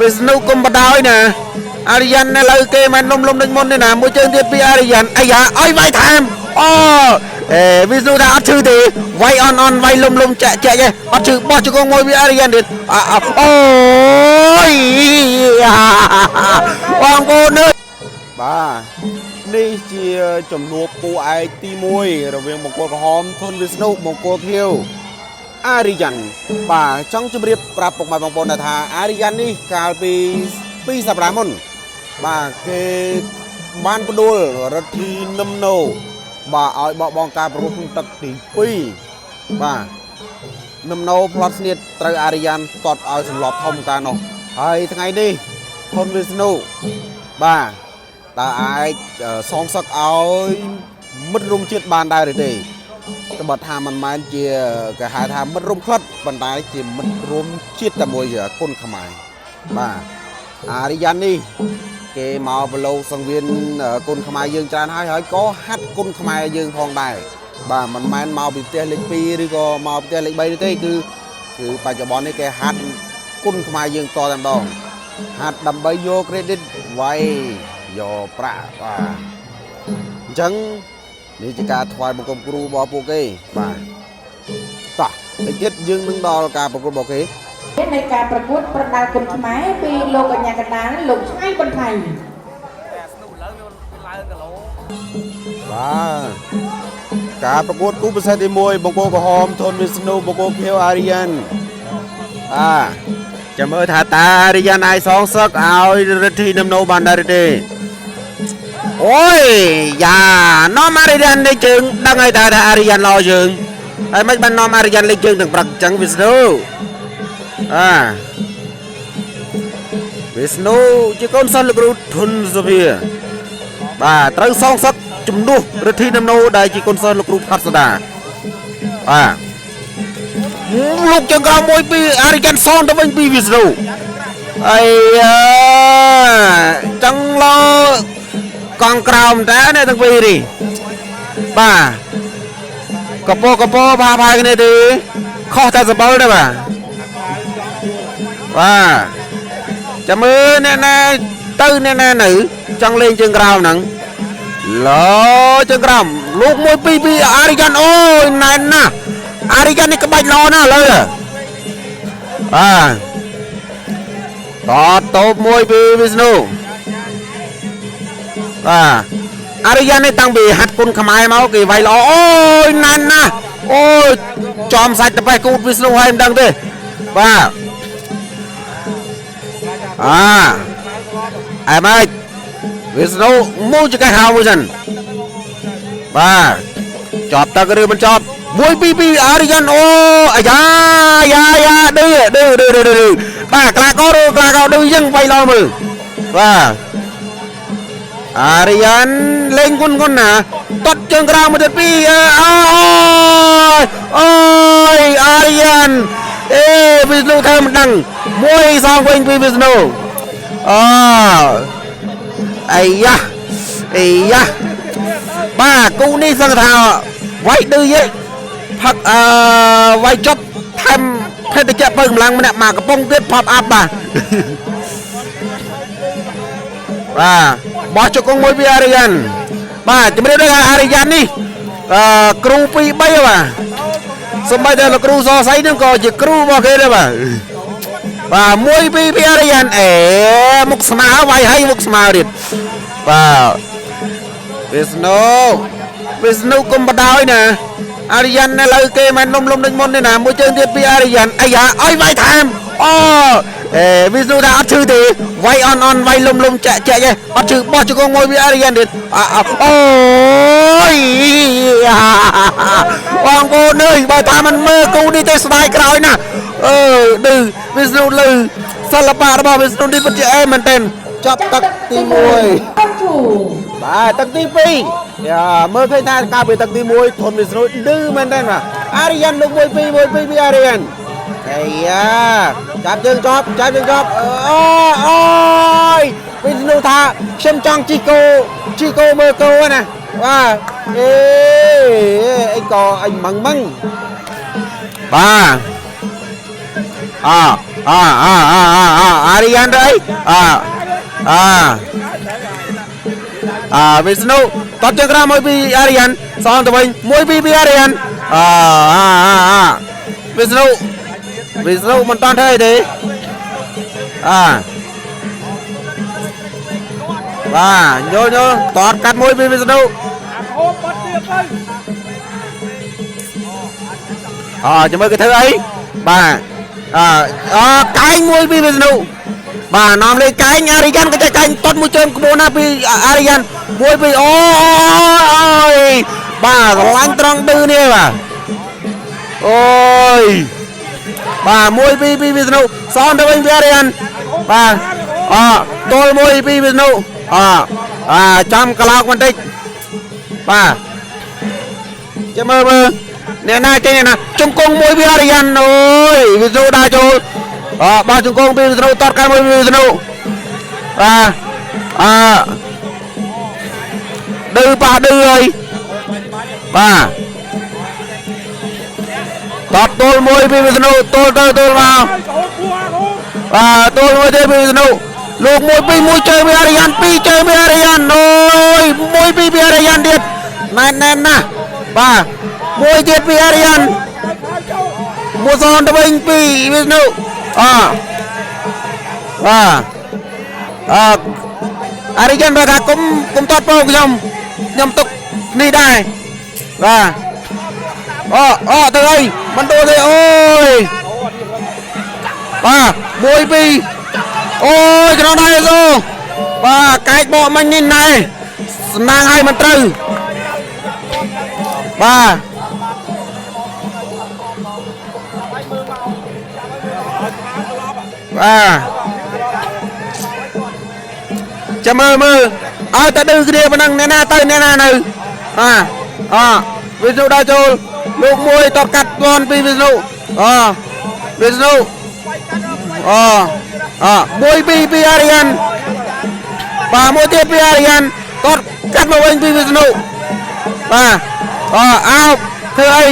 វិស្ណុកុំបដោយណាអារិយានឥឡូវគេមិននំលំដូចមុនទេណាមួយជើងទៀតពីអារិយានអាយ៉ាអុយវាយថែមអូអេវិស្ណុថាអត់ឈឺទេវាយអន់អន់វាយលំលំចាក់ចាក់ទេអត់ឈឺបោះជង្គង់មួយពីអារិយានទៀតអូយបងប្អូនអើយ បាទនេះជាចំនួនគូឯកទី1រវាងមង្គលក្រហមធនវិស្ណុមង្គលខៀវអារិយ៉ាន់បាទចង់ជម្រាបប្រាប់ពុកម៉ែបងប្អូនដែរថាអារិយ៉ាន់នេះកាលពី2សប្តាហ៍មុនបាទគេបានផ្ដួលរដ្ឋីនឹមណូបាទឲ្យបោះបង់ការប្រកួតក្នុងទឹកទី2បាទនឹមណូផ្លត់ស្នៀតត្រូវអារិយ៉ាន់ទាត់ឲ្យសន្លប់ធំកាលនោះហើយថ្ងៃនេះធនវិស្ណុបាទ តើអាចសងសឹកឲ្យមិត្តរួមជាតិបានដែរឬទេត្បិតថាមិនមែនជាគេហៅថាមិត្តរួមក្លិតប៉ុន្តែជាមិត្តរួមជាតិតែមួយគុណខ្មែរបាទអារិយាននេះគេមកប្រឡូកសង្វៀនគុណខ្មែរយើងច្រើនហើយហើយក៏ហាត់គុណខ្មែរយើងផងដែរបាទមិនមែនមកពីផ្ទះលេខ2ឬក៏មកផ្ទះលេខ3ទេគឺគឺបច្ចុប្បន្ននេះគេហាត់គុណខ្មែរយើងតតែម្ដងហាត់ដើម្បីយក credit វាយយកប្រាក់បាទអញ្ចឹងនេះជាការថ្វាយបង្គំគ្រូរបស់ពួកគេបាទតោះតិចទៀតយើងនឹងដល់ការប្រកួតរបស់គេ នៃការប្រកួតប្រដាល់គុនខ្មែរពីលោកកញ្ញាកណ្ដាលលោកឆៃបន្ថៃ បាទការប្រកួតគូពិសេសទី1បង្គោលក្រហមធនវិស្ណុបង្គោលខៀវអារិយ៉ានបាទចាំមើលថាតាអារិយ៉ានអាចសងសឹកឲ្យរិទ្ធីនឹមណូបានដែរឬទេអូយយ៉ានាំអារិយ៉ានលេខជើងដឹងហើយតើថាអារិយ៉ានល្អជើងហើយមិនបាននាំអារិយ៉ានលេខជើងទាំងព្រឹកអញ្ចឹងវិស្ណុអាវិស្ណុជាកូនសិស្សលោកគ្រូធុនសុភាបាទត្រូវសងសឹកជំនួសរិទ្ធីនឹមណូដែលជាកូនសិស្សលោកគ្រូផាត់សដាបាទលោកជើងក្រោមមួយពីអារិយ៉ានសងទៅវិញពីវិស្ណុអីយ៉ាចង់លោកង់ក្រោមតើអ្នកទាំងពីរនេះបាទកពោកពោផាផាយគ្នាទេខុសតែសបល់ទេបាទបាទចាំមើលអ្នកណាទៅអ្នកណានៅចង់លេងជើងក្រោមហ្នឹងលោជើងក្រោមលោកមួយពីរពីរអារិយ៉ានអូយណែនណាស់អារិយ៉ាននេះក្បាច់ល្អណាស់ឥឡូវបាទតតូបមួយពីវិស្ណុបាទអារិយ៉ាននេះតាំងពីហាត់គុណខ្មែរមកគេវាយល្អអូយណែនណាស់អូយចំសាច់តបេះគូតវិស្ណុហើយមិនដឹងទេបាទអាអែម៉េចវិស្ណុមូចកេះហៅមួយសិនបាទចប់ទឹកឬមិនចប់1 2 2អារិយ៉ានអូអាយ៉ាយ៉ាយ៉ាឌឺឌឺឌឺឌឺឌឺបាទក្លាកោឬក្លាកោឌឺយើងវាយល្អមើលបាទអារិយ៉ានលេងគុណគុណណាតត់ជើងក្រោមមួយទៀតពីរអូយអូយអារិយ៉ានអេវិស្ណុធ្វើមិនដឹងមួយសងវិញពីវិស្ណុអូអាយ៉ាអាយ៉ាបាទគូនេះសឹងថាវាយឌឺយេផឹកអឺវាយចប់ថែមភេទជ្ជៈបើកម្លាំងម្នាក់មកកំប៉ុងទៀតផប់អាប់បាទបាទបោះជង្គង់មួយពីអារិយ៉ានបាទជំរាបដល់អារិយ៉ាននេះអឺគ្រូ2 3បាទសំបីតែលោកគ្រូសសៃនឹងក៏ជាគ្រូរបស់គេដែរបាទបាទ1 2ពីអារិយ៉ានអេមុខស្មើវាយឲ្យមុខស្មើទៀតបាទវិស្ណុវិស្ណុកុំបដោយណាអារិយ៉ានឥឡូវគេមិននំលំដូចមុនទេណាមួយជើងទៀតពីអារិយ៉ានអាយ៉ាអុយវាយថែមអូអេវិស្ណុថាអត់ឈឺទេវាយអន់អន់វាយលំលំចាក់ចាក់ទេអត់ឈឺបោះជង្គង់មួយពីអារិយ៉ានទៀតអូយបងប្អូនអើយបើថាមិនមើលគូនេះទេស្ដាយក្រោយណាស់អឺឌឺវិស្ណុលឺសិល្បៈរបស់វិស្ណុនេះពិតជាអេមែនទែនចប់ទឹកទី1 អនធូ បាទទឹកទី2យ៉ាមើលឃើញថាកាលពីទឹកទី1ធនវិស្ណុឌឺមែនទេបាទអារិយ៉ានលោក1 2 1 2 2អារិយ៉ានអាយ៉ាចាប់ជើងជាប់ចាប់ជើងជាប់អូអូយវិស្ណុថាខ្ញុំចង់ជីកោជីកោមើលគោណាបាទអេអីក៏អញម៉ឹងម៉ឹង បាទ អអអអអអអារិយ៉ានទៅអីអអអាវិស្ណុតតជើងក្រោមមួយពីអារិយ៉ានសងទៅវិញមួយពីពីអារិយ៉ានអអអវិស្ណុវិស្ណុមិនតាន់ធ្វើអីទេអាបាទញល់ញល់តតកាត់មួយពីវិស្ណុអចាំមើលគេធ្វើអីបាទអអកែងមួយពីវិស្ណុបាទនាំលេខកែងអារិយ៉ានក៏ចេះកែងតតមួយជើងក្បួនណាពីអារិយ៉ានមួយពីអូយបាទស្រឡាញ់ត្រង់ឌឺនេះបាទអូយបាទមួយពីពីវិស្ណុសនទៅវិញពីអារិយ៉ានបាទអទល់មួយពីវិស្ណុអអាចាំក្លោកបន្តិចបាទចាំមើលមើលអ្នកណាចេញអ្នកណាជង្គង់មួយពីអារិយ៉ានអូយវិស្ណុដើរចូលអបោះជង្គង់ពីវិស្ណុតតកាន់មួយពីវិស្ណុបាទអឌឺប៉ះឌឺហើយបាទតតទល់មួយពីវិស្ណុទល់ទៅទល់មកបាទទល់មួយទេពីវិស្ណុលោកមួយពីរមួយជើងពីអារិយ៉ានពីរជើងពីអារិយ៉ានអូយមួយពីរពីអារិយ៉ានទៀតណែនណែនណាស់បាទមួយទៀតពីអារិយ៉ានមួយសនទៅវិញពីវិស្ណុអបាទអអារិយ៉ានបើថាគុំគុំតតពោខ្ញុំខ្ញុំទុកនេះដែរបាទអូអូទៅអីមិនដួលទេអូយបាទមួយពីរអូយក្នុងដៃសូបាទកែកបកមិញនេះណែសំណាងឲ្យមិនត្រូវបាទបាទចាំមើលមើលឲ្យតែឌឺគ្នាប៉ុណ្ណឹងអ្នកណាទៅអ្នកណានៅបាទអវិស្ណុដើរចូលលោកមួយតតកាត់តនពីវិស្ណុអវិស្ណុអអមួយពីរពីអារិយ៉ានបាទមួយទៀតពីអារិយ៉ានតតកាត់មកវិញពីវិស្ណុបាទអអោបធ្វើអី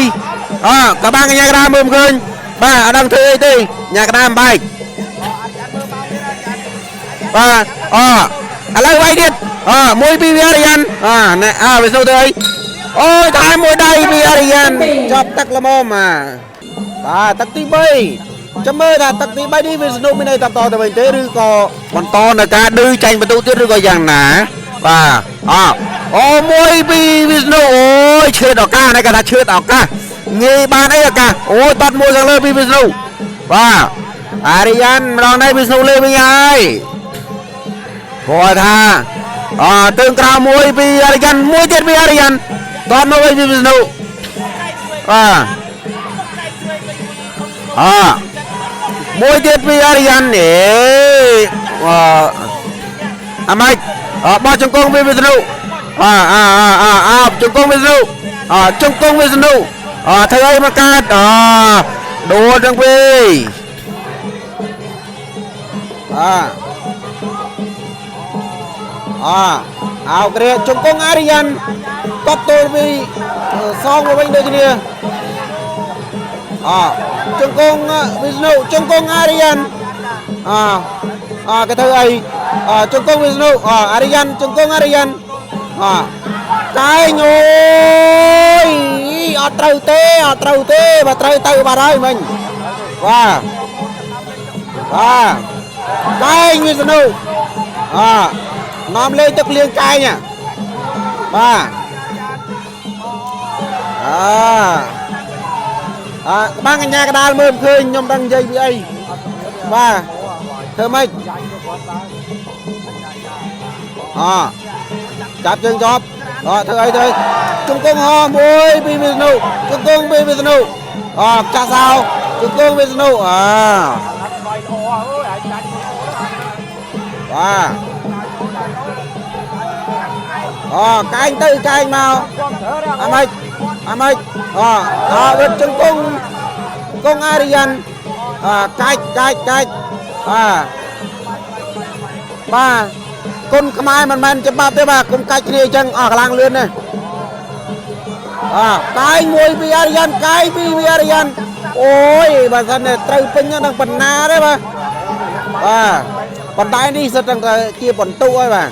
អកបាំងកញ្ញាក្តារមើលមិនឃើញបាទអត់ដឹងធ្វើអីទេញ៉ាក្តារបែកបាទអឥឡូវវាយទៀតអមួយពីអារិយ៉ានអណែអវិស្ណុធ្វើអីអូយថែមមួយដៃពីអារិយ៉ានចប់ទឹកល្មមបាទទឹកទី3ចាំមើលថាទឹកទី3នេះវិស្ណុមានន័យតតទៅវិញទេឬក៏បន្តនៅការឌឺចាញ់បន្ទុកទៀតឬក៏យ៉ាងណាបាទអអូមួយពីវិស្ណុអូយឈឿតឱកាសនេះគេថាឈឿតឱកាសងាយបានអីឱកាសអូយតតមួយខាងលើពីវិស្ណុបាទអារិយ៉ានម្ដងនេះវិស្ណុលេវិញហើយព្រោះថាអទើងក្រៅមួយពីអារិយ៉ានមួយទៀតពីអារិយ៉ានតតមកវិញពីវិស្ណុបាទអមួយទៀតពីអារិយ៉ាននេះអអាម៉េចបោះជង្គង់ពីវិស្ណុអអអអជង្គង់វិស្ណុអជង្គង់វិស្ណុអធ្វើអីមកកាត់អដួលទាំងពីរអអអោគ្រាជង្គង់អារិយ៉ានតបទល់ពីសងមកវិញដូចគ្នាអជង្គង់វិស្ណុជង្គង់អារិយ៉ានអអគេធ្វើអីជង្គង់វិស្ណុអអារិយ៉ានជង្គង់អារិយ៉ានអកែងអូយអត់ត្រូវទេអត់ត្រូវទេបើត្រូវទៅបាត់ហើយមិញបាទបាទកែងវិស្ណុអនាំលេងទឹកលៀងកែងបាទអអក្បាំងកញ្ញាកដាលមើលមិនឃើញខ្ញុំដឹងនិយាយពីអីបាទធ្វើម៉េចអចាប់ជើងជាប់អធ្វើអីទៅជង្គង់ហោមួយពីវិស្ណុជង្គង់ពីវិស្ណុអចាក់សោជង្គង់វិស្ណុអបាទអកែងទៅកែងមកអាម៉េចអាម៉េចអអវិតជង្គង់កងអារិយ៉ានអកាច់កាច់កាច់បាទបាទគុណខ្មែរមិនមែនច្បាប់ទេបាទគុំកាច់គ្នាអញ្ចឹងអស់កម្លាំងលឿនណាស់ អាកាយមួយពីអារិយ៉ាន់កាយពីពីអារិយ៉ាន់អូយបើសិនតែត្រូវពេញនឹងបណ្ណាទេបាទបាទប៉ុន្តែនេះសិតតែជាបន្ទុកហើយបាទ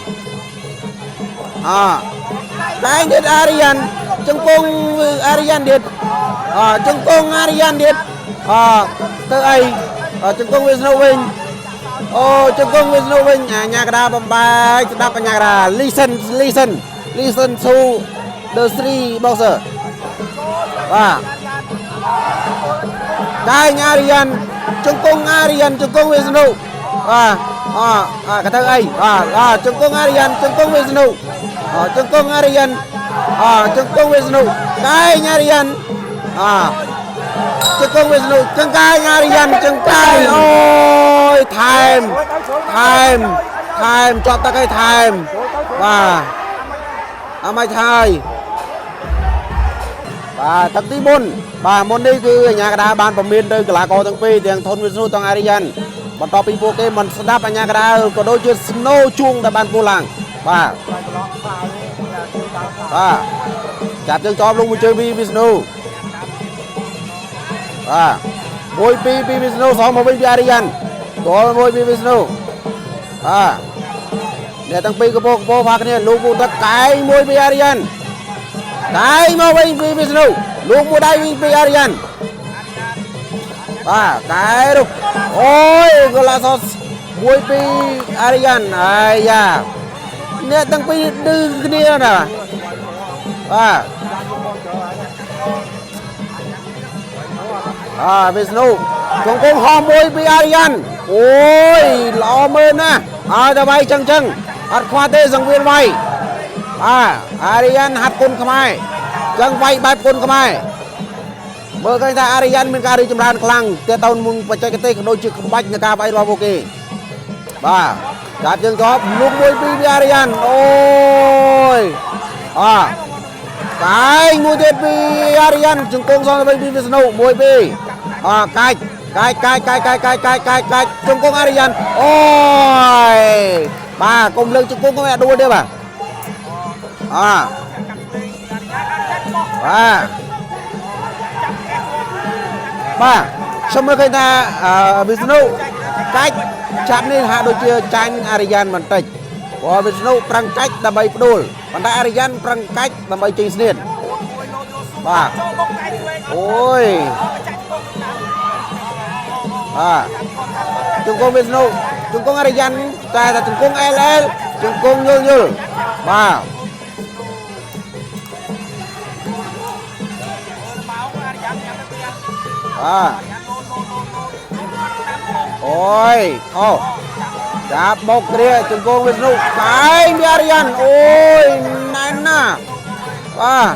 អកាយទៀតអារិយ៉ាន់ជង្គង់អារិយ៉ាន់ទៀតអជង្គង់អារិយ៉ាន់ទៀតអទៅអីជង្គង់វិស្ណុវិញអូជង្គង់វិស្ណុវិញអាញាកដាបំបែកស្ដាប់អាញាកដា listen listen listen to the three boxer បាទកាយអារិយ៉ាន់ជង្គង់អារិយ៉ាន់ជង្គង់វិស្ណុបាទអអកទៅអីបាទអជង្គង់អារិយ៉ាន់ជង្គង់វិស្ណុអជង្គង់អារិយ៉ាន់អជង្គង់វិស្ណុកាយអារិយ៉ាន់អជង្គង់វិស្ណុជង្គកាយអារិយ៉ាន់ជង្គកាយអូយថែមថែមថែមជាប់ទឹកឲ្យថែមបាទអមិនហើយបាទទឹកទី4បាទមុននេះគឺអាញាកដាបានពមៀនទៅកីឡាករទាំងពីរទាំងធនវិស្ណុទាំងអារិយ៉ាន់បន្ទាប់ពីពួកគេមិនស្ដាប់អាញាកដាក៏ដូចជាស្នូជួងដែលបានពោលឡើងបាទបាទចាប់ជើងចប់លងមួយជើងពីវិស្ណុបាទមួយពីរពីវិស្ណុសងមកវិញពីអារិយ៉ាន់តលមួយពីវិស្ណុបាទអ្នកទាំងពីរកពោកពោផាគ្នាលោកពូទឹកកែងមួយពីអារិយ៉ាន់កែងមកវិញពីវិស្ណុលោកមួយដៃវិញពីអារិយ៉ាន់បាទកែរុកអូយកូឡាសតមួយពីអារិយ៉ាន់អាយ៉ាអ្នកទាំងពីរឌឺគ្នាណាបាទអាវិស្ណុជង្គង់ហោះមួយពីអារិយ៉ាន់អូយល្អមើលណាស់ឲ្យតែវាយចឹងចឹងអត់ខ្វះទេសង្វៀនវាយបាទអារិយ៉ាន់ហាត់គុណខ្មែរចឹងវាយបែបគុណខ្មែរមើលឃើញថាអារិយ៉ាន់មានការរីកចម្រើនខ្លាំងទាក់ទងនឹងបច្ចេកទេសក៏ដូចជាក្បាច់នៃការវាយរបស់ពួកគេបាទចាប់ជើងជាប់លុកមួយពីរពីអារិយ៉ាន់អូយអកាយមួយទៀតពីអារិយ៉ាន់ជង្គង់សងទៅវិញពីវិស្ណុមួយពីរអកាច់កាច់កាច់កាច់កាច់កាច់កាច់កាច់កាច់ជង្គង់អារិយ៉ាន់អូយបាទកុំលើកជង្គង់កុំឲ្យដួលទេបាទអបាទបាទខ្ញុំមើលឃើញថាវិស្ណុកាច់ចាប់នេះហាក់ដូចជាចាញ់អារិយ៉ាន់បន្តិចព្រោះវិស្ណុប្រឹងកាច់ដើម្បីផ្ដួលប៉ុន្តែអារិយ៉ាន់ប្រឹងកាច់ដើម្បីចេញស្នៀនបាទអូយបាទជង្គង់វិស្ណុជង្គង់អារិយ៉ាន់តែថាជង្គង់ LL ជង្គង់យល់យល់បាទបាទអូយខោចាប់មកគ្រាជង្គង់វិស្ណុកែងពីអារិយ៉ាន់អូយណែនណាស់បាទ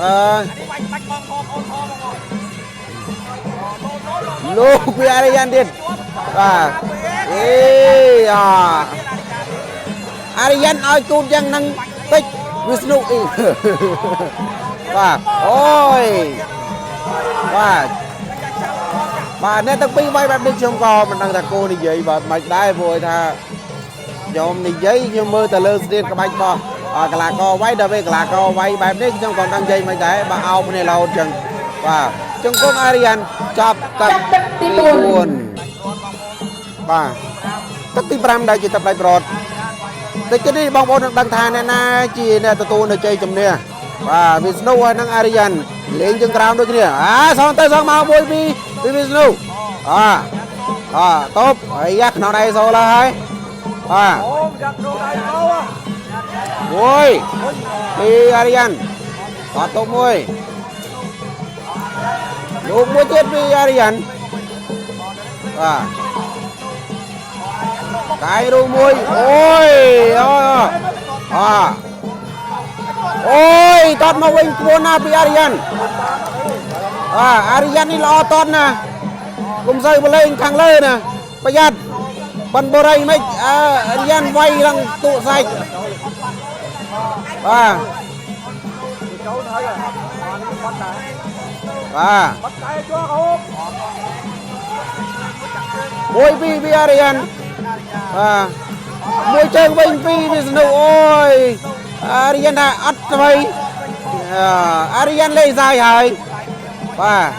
អើលោកពីអារិយ៉ាន់ទៀតបាទអេអាអារិយ៉ាន់ឲ្យគូតយ៉ាងហ្នឹងតិចវិស្ណុអីបាទអូយបាទបាទអ្នកទាំងពីរវាយបែបនេះខ្ញុំក៏មិនដឹងថាគោនិយាយបាទមិនដែរព្រោះថាខ្ញុំនិយាយខ្ញុំមើលទៅលើស្ទៀនក្បាច់របស់កីឡាករវាយដល់ពេលកីឡាករវាយបែបនេះខ្ញុំក៏មិនដឹងនិយាយមិនដែរបាទអោបគ្នារហូតចឹងបាទជង្គង់អារិយ៉ាន់ចាប់ទឹកទី4បាទទឹកទី5ដែលជាទឹកផ្ដាច់ប្រត់តិចទៀតនេះបងប្អូននឹងដឹងថាអ្នកណាជាអ្នកទទួលនៅជ័យជំនះបាទវិស្ណុហើយនិងអារិយ៉ាន់លេងជើងក្រោមដូចគ្នាអាសងទៅសងមកមួយពីរពីវិស្ណុអាអាតបអាយ៉ាក្នុងដៃសូឡាហើយបាទមួយពីអារិយ៉ាន់តតបមួយលោកមួយទៀតពីអារិយ៉ាន់បាទកាយរូមួយអូយអូអាអូយតតមកវិញខ្ពស់ណាស់ពីអារិយ៉ាន់អាអារិយ៉ាន់នេះល្អតតណាស់កុំសូវបលេងខាងលើណាប្រយ័ត្នបិណ្ឌបរិយមិនអារិយ៉ាន់វាយឡើងទូសាច់បាទបាទមួយពីរពីអារិយ៉ាន់បាទមួយជើងវិញពីរវិស្ណុអូយ អារិយានថាអត់ស្វ័យអារិយានលេងសាយហើយបាទ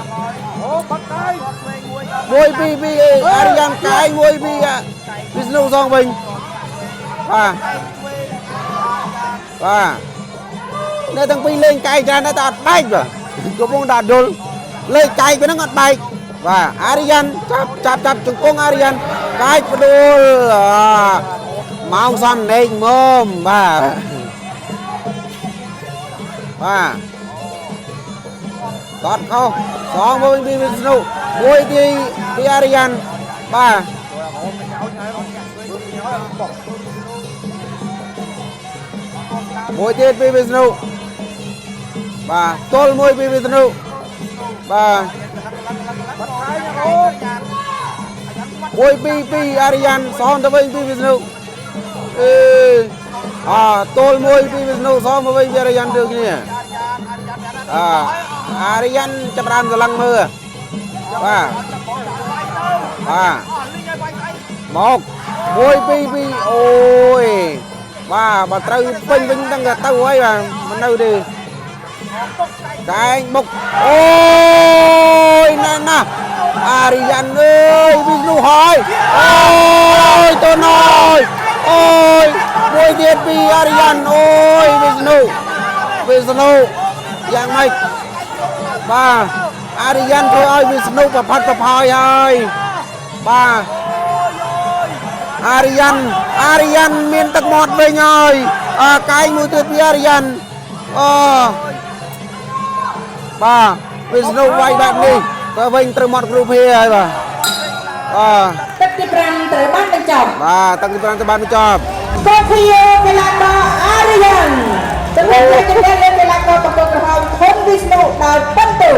1 2 2អារិយានកាយ1 2វិស្ណុសងវិញបាទបាទនៅទាំងពីរលេងកាយច្រើនតែអត់បែកបាទកំពុងតែដុលលេងកាយពីហ្នឹងអត់បែកបាទអារិយានចាប់ចាប់ចាប់ជង្គង់អារិយានកាយផ្ដួលម៉ោងសំណេកមុំបាទបាទតតខុសសងមកវិញពីវិស្ណុមួយទីពីអារិយានបាទមួយទៀតពីវិស្ណុបាទទល់មួយពីវិស្ណុបាទ1 2 2អារិយានសងទៅវិញពីវិស្ណុអេអាទល់មួយពីវិស្ណុសងមកវិញពីអារិយានដូចគ្នាអាអារិយានចាប់ដើមស្រឡឹងមើលបាទបាទមក1 2 2អូយបាទបើត្រូវពេញវិញដឹងតែទៅហើយបាទមិននៅទេកែងបុកអូយណែណាស់អារិយានអើយវិស្ណុហើយអូយទៅណយអូយមួយទៀតពីអារិយានអូយវិស្ណុវិស្ណុយ៉ាងម៉េចបាទអារិយានធ្វើឲ្យវិស្ណុប្រផាត់ប្រផាយហើយបាទអារិយានអារិយានមានទឹកមាត់វិញហើយអាកែងមួយទៀតពីអារិយានអបាទវិស្ណុវាយបែបនេះទៅវិញត្រូវមាត់គ្រូភាហើយបាទបាទ ទឹកទី5ត្រូវបានបញ្ចប់ បាទទឹកទី5ត្រូវបានបញ្ចប់ កូភៀកីឡាករអារិយានទទួលជ័យជំនះលើកីឡាករបង្គោលក្រហមធុនវិស្ណុដោយពិន្ទុ